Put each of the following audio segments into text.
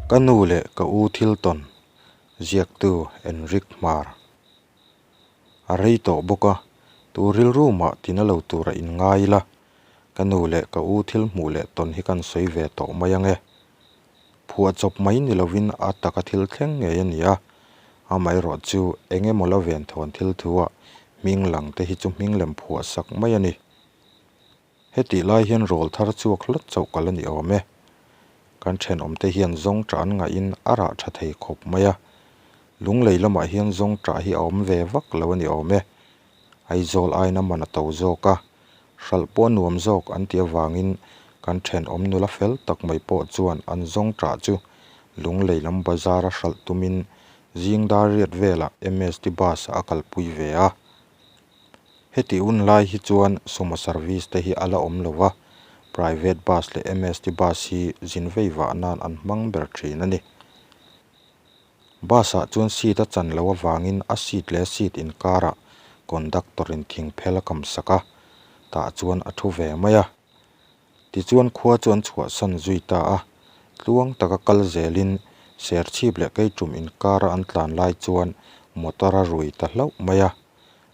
Ka nu leh ka u thil tawn ziaktu Enrique Hmar a rei tawh bawk a, tu rilru mah tina lo tura inngai ila, ka nu leh ka u thil hmuh leh tawn hi kan sawi ve tawh mai ange. Phuah chawp mai ni lovin a taka thil thleng ngei a ni a, amaherawh chu eng emaw la ven thawn thil thuah hming lang te hi chu hming lem phuah sak mai a ni. Hetih lai hian rawl thar chhuak hlawt chauh kal a ni awm e. Kan thenawmte hian zawng tah an ngahin a rah tha thei khawp mai a. Lunglei lamah hian zawng tah hi a awm ve vak lo a ni awm e. Aizawl aina man a to zawk a, hralh pawh a nuam zawk an tih avangin kan thenawm nula fel tak mai pawh chuan an zawng tah chu Lunglei lam bazar a hralh tumin zing dar riat velah MST bus a kalpui ve a. Heti hun lai hi chuan sumo service te hi a la awm lo va, private bus leh MST bus hi zin vei vah nan an hmang ber thin a ni. Bus ah chuan seat a chan loh avangin a seat leh seat inkarah conductor in thing phel a kam sak a, tah chuan a thu ve mai a. Tichuan khua chu an chhuahsan zui ta a, tluang taka kal zelin Serchhip leh Keitum inkara an tlan lai chuan motor a rui ta hlauh mai a,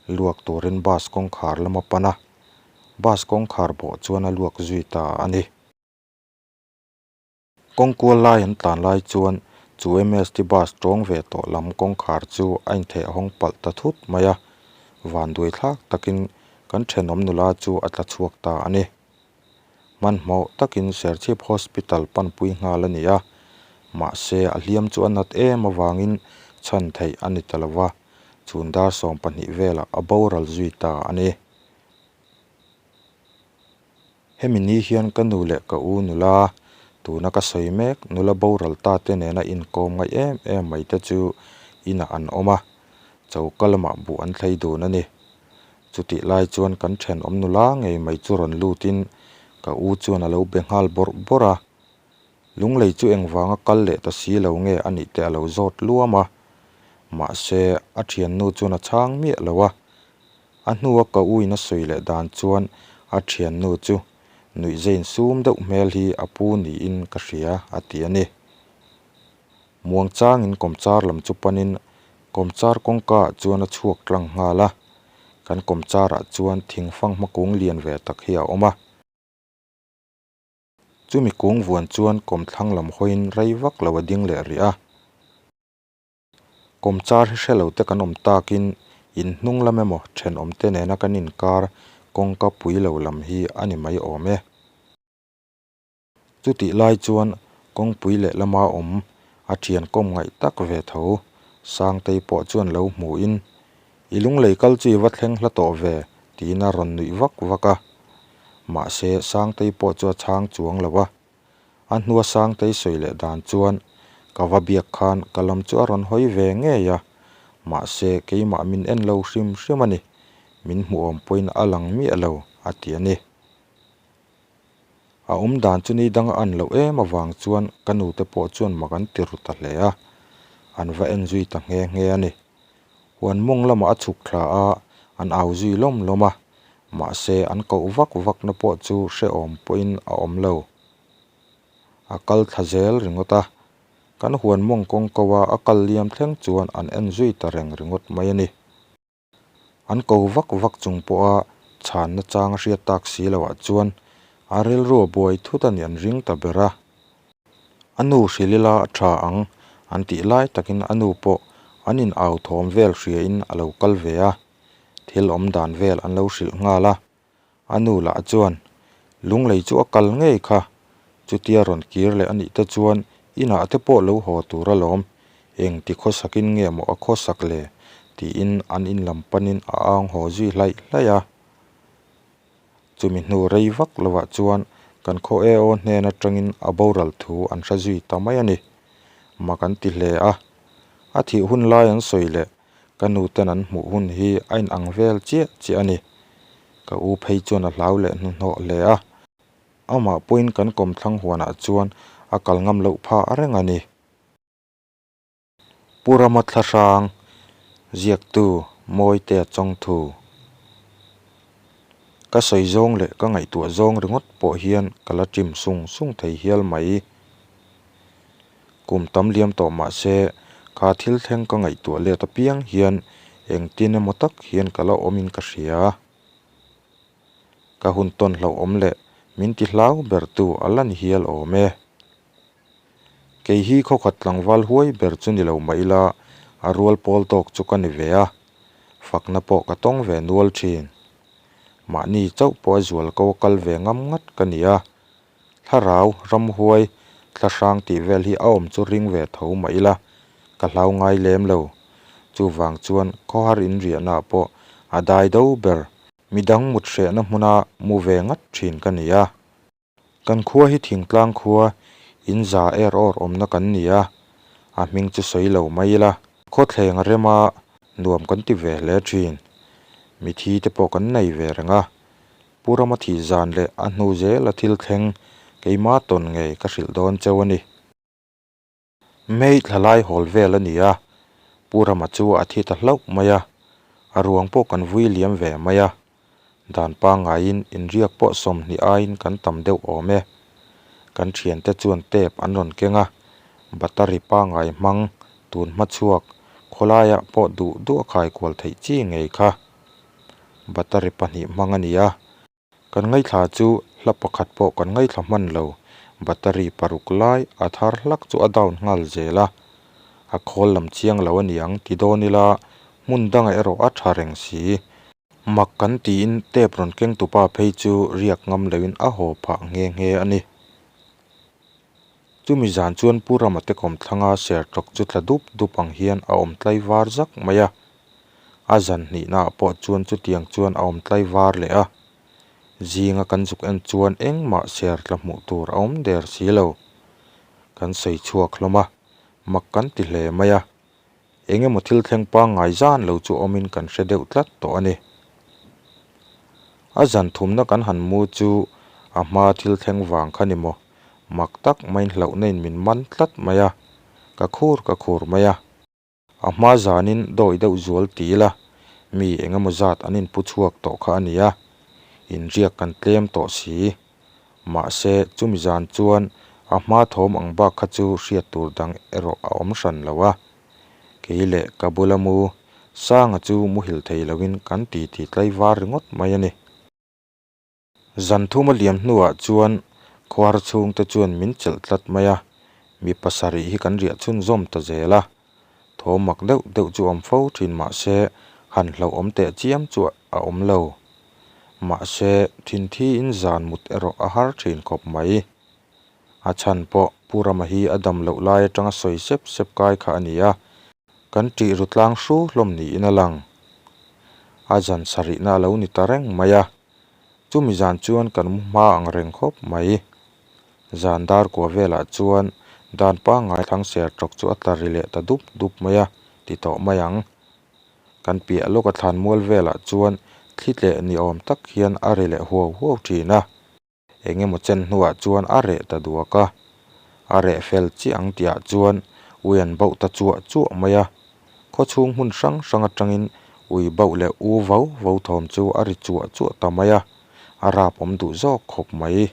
luak turin bus kawngkhar lam a pan a, bus kawngkhar bawh chuan a luak zui ta a ni. Kawngkual lai an tlan lai chuan chu MST bus tawng ve tawh lam kawngkhar chu a intheh hawng palh ta thut mai a, vanduai thlak takin kan thenawm nula chu a tla chhuak ta a ni. Hmanhmawh takin Serchhip Hospital panpui nghal a ni a, mahse a hliam chu a nat em avangin chhan theih a ni ta lo va, chhun dar 12 velah a boral zui ta a ni. Hemi ni hian ka nu leh ka u nula, tuna ka sawi mek nula boral ta te nena inkawm ngaih em em mai te chu inah an awm a, choka lamah buh an thlei dun a ni. Chutih lai chuan kan thenawm nula ngei mai chu rawn lutin ka u chuan a lo be nghal bawrh bawrh a, Lunglei chu engvanga kal leh ta si lo nge a nih te a lo zawt luam a, mahse a thiannu chuan a chhang miah lo a. A hnua ka u in a sawi leh dan chuan a thiannu chu nuihzein sum deuh hmel hi a pu niin ka hria a ti a ni. Muangchangin kawmchar lam chu panin kawmchar kawngka ah chuan a chhuak tlang nghal a, kan kawmchar ah chuan thingfang hma kung lian ve tak hi a awm a. Chumi kung vuan chuan kawmthlang lam hawiin rei vak lo a ding leh rih a. Kawmchar hi hre lo te kan awm takin in hnung lam emaw thenawm te nena kan inkar kawngka pui lo lam hi a ni mai awm e. Chutih lai chuan kawngpui leh lama awm a thian kawm ngaih tak ve tho Sangtei pawh chuan lo hmuhin, I lunglei kal chu i va thleng hla tawh ve, tiin a rawn nuih vak vak a. Mahse, Sangtei pawh chu a chhang chuang lo a. A hnua Sangtei sawi leh dan chuan ka va biak khan ka lam chu a rawn hawi ve ngei a, mahse keimah min en lo hrim hrim a ni, min hmuhawm pawhin a lang miah lo, a ti a ni. A awm dan chu ni danga an loh em avang chuan ka nute pawh chuan mak an ti ru ta hle a, an va en zui ta nghe nghe a ni. Huan mawng lamah a chhuk thla a, an au zui lawm lawm a, mahse an koh vak vakna pawh chu hrehawm pawhin a awm lo. A kal thla zel ringawt a, kan huan mawng kawng ko a a kal liam thleng chuan an en zui ta reng ringawt mai a ni. An ko vak vak chung pawha chhanna chang a hriat tak si loah chuan a rilru a buai thut a nih an ring ta ber a. A nu hrilh ila a tha ang an tih lai takin a nu pawh an in au thawm vel hriain a lo kal ve a, thil awm dan vel an lo hrilh nghal a. A nu lah chuan, Lunglei chu a kal ngei kha, chutia rawn kir leh a nih te chuan inah te pawh lo haw tur alawm, eng ti khawsakin nge maw a khawsak le? tiin an in lam panin a ang haw zui hlaih hlaih a. Chumi hnu rei vak lovah chuan kan khaw EO hnen atangin a boral thu an hre zui ta mai a ni. Mak an ti hle a, a thih hun lai an sawi leh Ka nu ten an hmuh hun hi a inang vel chiah chiah a ni. Ka u phei chuan a hlau leh hnuhnawh hle a. Amah pawhin kan kawmthlang huanah chuan a kal ngam loh phah reng a ni. Pu Rama Thlahrang, Ziaktu, Mawitea Chawngthu. Ka sawi zawng leh ka ngaihtuah zawng ringawt pawh hian ka la ṭim sung sung thei hial mai. Kum tam liam tawh mah se, kha thil thleng ka ngaihtuah let apiang hian engtin emaw tak hian ka la awmin ka hria. Ka hun tawn hlauhawm leh min ti hlau bertu a la ni hial awm e. Kei hi khawkhat tlangval huai ber chu ni lo mah ila, a rual pawl tawk chu ka ni ve a, fakna pawh ka tawng ve nual thin. Mahni chauh pawh a zual ko a kal ve ngam ngat ka ni a, thlarau, ramhuai, thlahrang tih vel hi a awm chu ring ve tho mah ila, ka hlau ngai lem lo. Chuvang chuan khawhar inriahnaah pawh a dai do ber, midang mut hrehna hmuna mu ve ngat thin ka ni a. Kan khua hi thingtlang khua in za er awr awmna kan ni a, a hming chu sawi lo mai ila. Khawthleng a rem a, nuam kan ti ve hle thin. Mithi te pawh kan nei ve reng a, Pu Rama thih zan leh a hnu zela thil thleng keima tawn ngei ka hrilh dawn cheu a ni. May thla lai hawl vel a ni a, Pu Rama chu a thi ta hlauh mai a, a ruang pawh kan vui liam ve mai a. Dan pangaiin inriak pawh 20 aiin kan tam deuh awm e. Kan thiante chuan tape an rawn keng a, battery pangai hmang tun hma chhuak khawlaiah pawh duh duh a khai kual theih chi ngei kha. Battery pahnih hmang a ni a. Kan ngaithla chu hla pakhat pawh kan ngaithla hman lo, battery paruk lai a thar hlak chu a down nghal zel a, a khawl lam chiang lo a niang ti dawn ila hmun dangah erawh a tha reng si. Mak kan tiin tape rawn keng tupa phei chu riak ngam loin a haw phah nghe nghe a ni. Chumi zan chuan Pu Rama te kawmthlanga sertawk chu tla dup dup ang hian a awm tlai var zak mai a. A zan hnihnaah pawh chuan chutiang chuan a awm tlai var leh a. Zinga kan zuk en chuan engmah ser tla hmuh tur a awm der si lo. Kan sawi chhuak hlawm a, mak kan ti hle mai a. Eng emaw thil thleng pangngai zan lo chu awmin kan hre deuh tlat tawh a ni. A zan thumna kan han mu chu a hma thil thleng vang kha ni maw? Mak tak maiin hlauhna in min man tlat mai a, ka khur ka khur mai a. A hma zanin dawi deuh zual ti ila, mi eng emaw zat an inpu chhuak tawh kha a ni a, inriak kan tlem tawh si. Mahse, chumi zan chuan a hma thawm ang bak kha chu hriat tur dang erawh a awm hran lo a. Kei leh ka bula mu Sanga chu muhil thei loin kan titi tlaivar ringawt mai a ni. Zan thum a liam hnuah chuan khuar chhungte chuan min chelh tlat mai a, mi pasarih hi kan riah chhunzawm ta zel a. Thawm mak deuh deuh chu awm fo thin mah se han hlauhawm teh chiam chu a awm lo. Mahse, thinthi in zan mut erawh a har thin khawp mai. A chhan pawh Pu Rama hi a dam loh lai atanga sawi sep sep kai kha a ni a, kan ṭih ru tlang hru hlawm niin a lang. A zan sarihna a lo ni ta reng mai a, chumi zan chuan kan mu hma ang reng khawp mai. Zan dar kua velah chuan dan pangngai thlang ser tawk chu a tla ri leh ta dup dup mai a, ti tawh mai ang. Kan piah lawka thlan mual velah chuan thli tleh ni awm tak hian a ri leh huau huau thin a. Eng emaw chen hnuah chuan a reh ta duak a. A reh fel chiah ang tihah chuan ui an bauh ta chuah chuah mai a. Khawchhung hmun hrang hrang atangin ui bauh leh u vau vau thawm chu a ri chuah chuah ta mai a, a rap awm duh zawk khawp mai.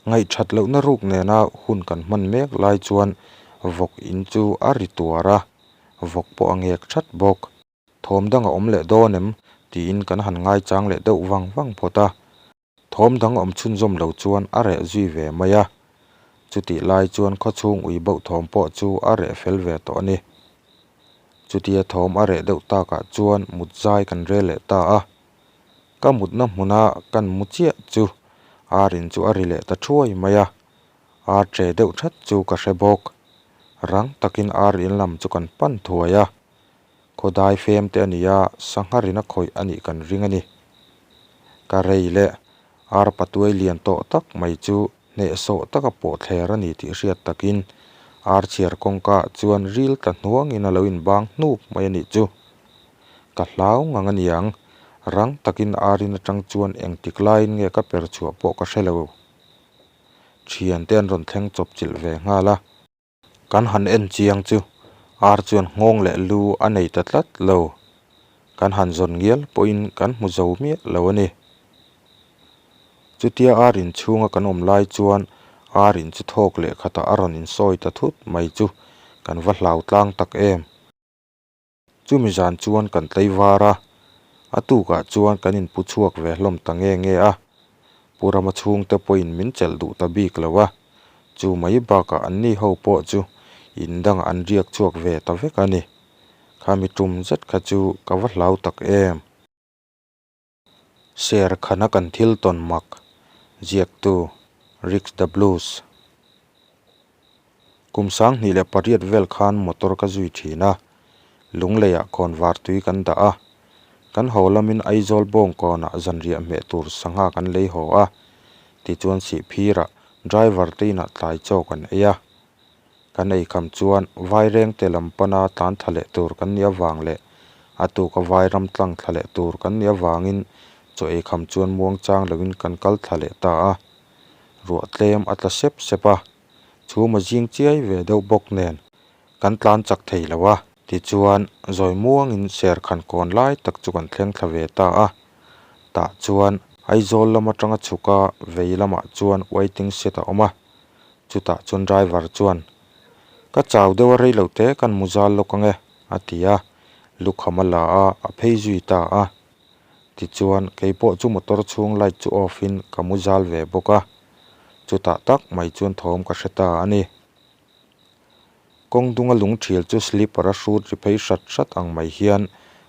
Ngaihthat lohna ruk nena hun kan hman mek lai chuan vawk in chu a ri tuar a, vawk pawh a ngek that bawk. Thawm dang a awm leh dawn em? tiin kan han ngaichang leh deuh vang vang phawt a. Thawm dang awm chhunzawm lo chuan a reh zui ve mai a. Chutih lai chuan khawchhung ui bauh thawm pawh chu a reh fel ve tawh a ni. Chutia thawm a reh deuh takah chuan mut zai kan rel leh ta a. Ka mutna hmuna kan mu chiah chu ar in chu a ri leh ta thuai mai a, ar che deuh that chu ka hre bawk. Rang takin ar in lam chu kan pan thuai a, khawdai fem te a ni a, sangha rin a khawih a nih kan ring a ni. Ka rei leh ar patuai lian tawh tak mai chu hnehsawh taka pawh thler a ni tih hriat takin ar chhiar kawngka ah chuan ril tla hnuangin a lo inbang hnup mai a nih chu. Ka hlau ngang a niang, rang takin ar in atang chuan engtik laiin nge ka per chhuah pawh ka hre lo. Thiante an rawn thleng chawp chilh ve nghal a. Kan han en chiang chu ar chuan nghawng leh lu a nei ta tlat lo. Kan han zawn ngial pawhin kan hmu zo miah lo a ni. Chutia ar inchhunga kan awm lai chuan Ar in chu thawk leh khatah a rawn insawi ta thut mai chu kan va hlau tlang tak em. Chumi zan chuan kan tlaivar a, a tukah chuan kan inpu chhuak ve hlawm ta nge nge a. Pu Rama chhungte pawhin min chelh duh ta bik lo a, chu mai bakah anni ho pawh chu in dangah an riak chhuak ve ta vek a ni. Khami tum zet kha chu ka va hlau tak em. Serkhana kan thil tawn mak, ziaktu Rix the Blues. Kum 2008 vel khan motor ka zui thin a, Lungleiah khawnvar tui kan dah a, kan haw lamin Aizawl Bawngkawnah zanriah hmeh tur sangha kan lei haw a, tichuan Sihphirah driver te inah tlai chaw kan ei a. Kan eikham chuan Vairengte lam pana tlan thla leh tur kan nih avang leh a tuka Vairam tlang thla leh tur kan nih avangin chaw eikham chuan muangchang loin kan kal thla leh ta a. Ruah tlem a tla sep sep a, chhum a zing chiai ve deuh bawk nen kan tlan chak thei lo a. Tichuan, zawi muangin serkhan kawn lai tak chu kan thleng thla ve ta a. Tah chuan Aizawl lam atanga chhuka vei lamah chuan waiting shed a awm a. Chutah chuan driver chuan, Ka chau deuh a rei lo te kan mu zal lawk ang e, a ti a. Lukham a la a, a phei zui ta a. Tichuan, kei pawh chu motor chhung light chu off in ka mu zal ve bawk a. Chutah tak mai chuan thawm ka hre ta a ni. Kawng dunga lung thial chu slipper a hrut ri phei hrat hrat ang mai hian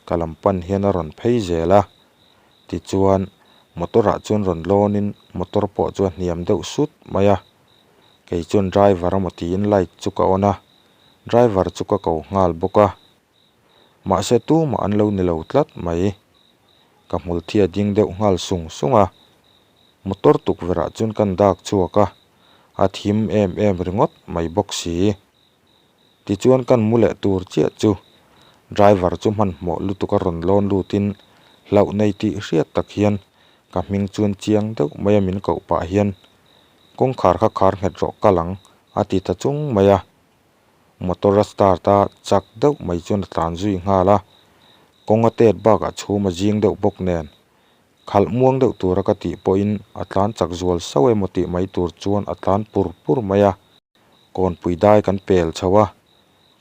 ka lam pan hian a rawn phei zel a. Tichuan, motor ah chuan rawn lawn in motor pawh chu a hniam deuh sut mai a. Kei chuan driver emaw tiin light chu ka on a, driver chu ka ko nghal bawk a. Mahse tumah an lo ni lo tlat mai. Ka hmul thi a ding deuh nghal sung sung a. Motor tukverh ah chuan kan dak chhuak a, a thim em em ringawt mai bawk si. Tichuan kan mu leh tur chiah chu driver chu hmanhmawh lutuk a rawn lawn lutin hlauh nei tih hriat tak hian ka hming chuan chiang deuh mai a min koh pah hian kawngkhar kha khar nghet rawh kal ang a ti ta chung mai a. Motor a start a, chak deuh mai chuan a tlan zui nghal a, kawng a tet bakah chhum a zing deuh bawk nen Khalh muang deuh tura ka tih pawhin a tlan chak zual sauh emaw tih mai tur chuan a tlan pur pur mai a. Kawnpui dai kan pel chho a,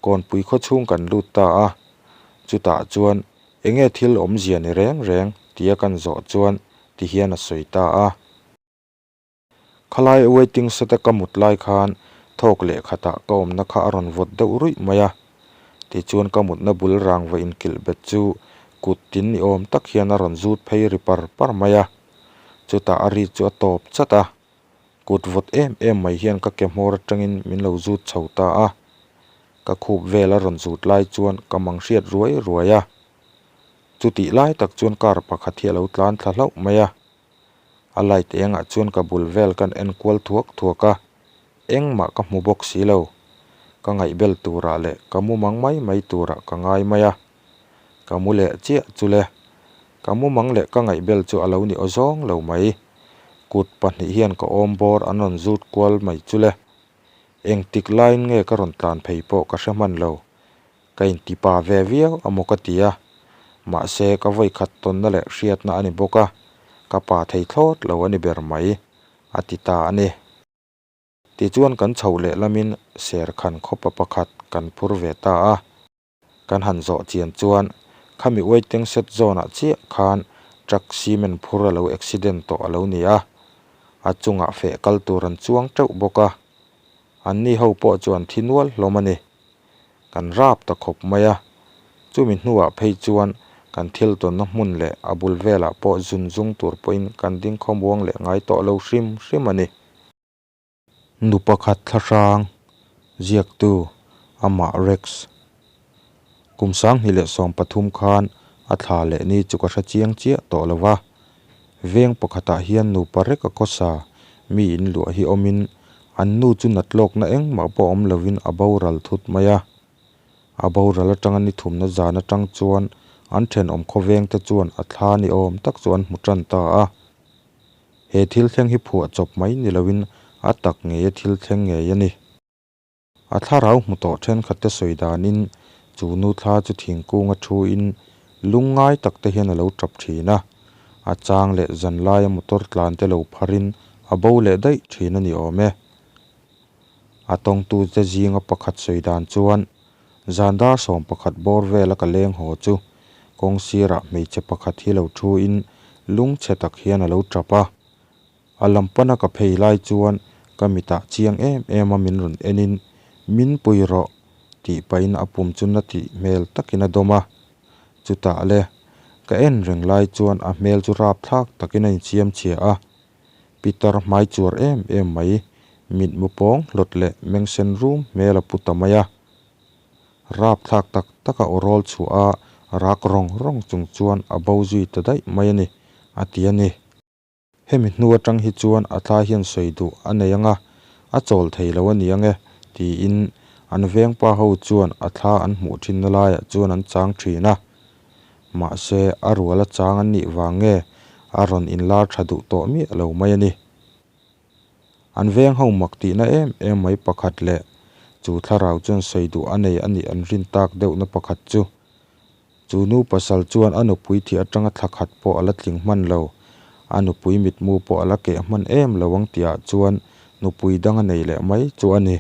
kawnpui khaw chhung kan lut ta a. Chutah chuan enge thil awmzia ni reng reng tia kan zawh chuan ti hian a sawi ta a. Khalai waiting shed a ka mut lai khan thawk leh khatah ka awmna kha a rawn vawt deuh ruih mai a, tichuan ka mutna bul rangva inkilh bet chu kut tin ni awm tak hian a rawn zut phei ri par par mai a, chutah a ri chu a tawp chat a, kut vawt em em mai hian ka ke hmawr atangin min lo zut chho ta a, ka khup vel a rawn zut lai chuan ka mang hriat ruai ruai a, chutih lai tak chuan car pakhat hi a lo tlan thla hlauh mai a. A light engah chuan ka bul vel kan en kual thuak thuak a, engmah ka hmu bawk si lo. Ka ngaihbel turah leh ka mu mang mai mai turah ka ngai mai a. Ka mu leh chiah chu le. Ka mu mang leh ka ngaihbel chu a lo ni aw zawng lo mai. Kut pahnih hian ka awm bawr an rawn zut kual mai chu le. Engtik laiin nge ka rawn tlan phei pawh ka hre hman lo. Ka inti pa ve viau a maw ka ti a, mahse ka vawi khat tawnna leh hriatna a ni bawk a, ka pa thei thlawt lo a ni ber mai, a ti ta a ni. Tichuan kan chhoh leh lamin Serkhan khawpa pakhat kan phur ve ta a, kan han zawh chian chuan khami waiting shed zone ah chiah khan truck cement phur a lo accident tawh a lo ni a, a chungah feh kal tur an chuang teuh bawk a, anni ho pawh chu an thi nual hlawm a ni. Kan rap ta khawp mai a, chumi hnuah phei chuan kan thil tawnna hmun leh a bul velah pawh zun zung tur pawhin kan ding khawmuang leh ngai tawh lo hrim hrim a ni. Nu pakhat thlahrang, ziaktu, amah Rex. Kum 2013 khan a thla leh ni chu ka hre chiang chiah tawh lo va, veng pakhatah hian nupa reka khawsa mi in luah hi awmin an nu chu nat lawkna engmah pawh awm lovin a boral thut mai a. A boral atanga ni thumna zan atang chuan an thenawm khawveng te chuan a thla ni awm tak chu an hmu tan ta a. He thil thleng hi phuah chawp mai ni lovin a tak ngeia thil thleng ngei a ni. A thlarau hmu tawh thenkhatte sawi danin chu nu thla chu thingkung a thuin lungngai tak te hian a lo tap thin a, a chang leh zanlaia motor tlan te lo pharin a bo leh daih thin a ni awm e. A tawngtute zinga pakhat sawi dan chuan, Zan dar 11 bawr vela ka leng haw chu kawng sirah hmeichhe pakhat hi lo thuin lungchhe tak hian a lo tap a. A lam pana ka phei lai chuan ka mitah chiang em em a min rawn enin, Min pui rawh! tih pahin a pum chu na tih hmel takin a dawm a. Chutah le, ka en reng lai chuan a hmel chu rapthlak takin a insiam chhia a. Pitar hmai chuar em em mai, mitmu pawng hlawt leh meng sen rum hmel a pu ta mai a. Rapthlak tak tak a aw rawl chhuah a, rak rawng rawng chung chuan a bo zui ta daih mai a ni, a ti a ni. Hemi hnu atang hi chuan a thla hian sawi duh a nei ang a, a chawl thei lo a ni ang e, tiin an vengpa ho chuan a thla an hmuh thinna laiah chuan an chang thin a. Mahse, a rual a chang an nih vang nge a rawn inlar tha duh tawh miah lo mai a ni. An veng ho mak tihna em em mai pakhat leh chu thlarau chuan sawi duh a nei a nih an rin tak deuhna pakhat chu Chu nu pasal chuan a nupui thih atanga thla khat pawh a la tling hman lo. A nupui mitmu pawh a la keh hman em lo ang tihah chuan nupui dang a nei leh mai chu a ni.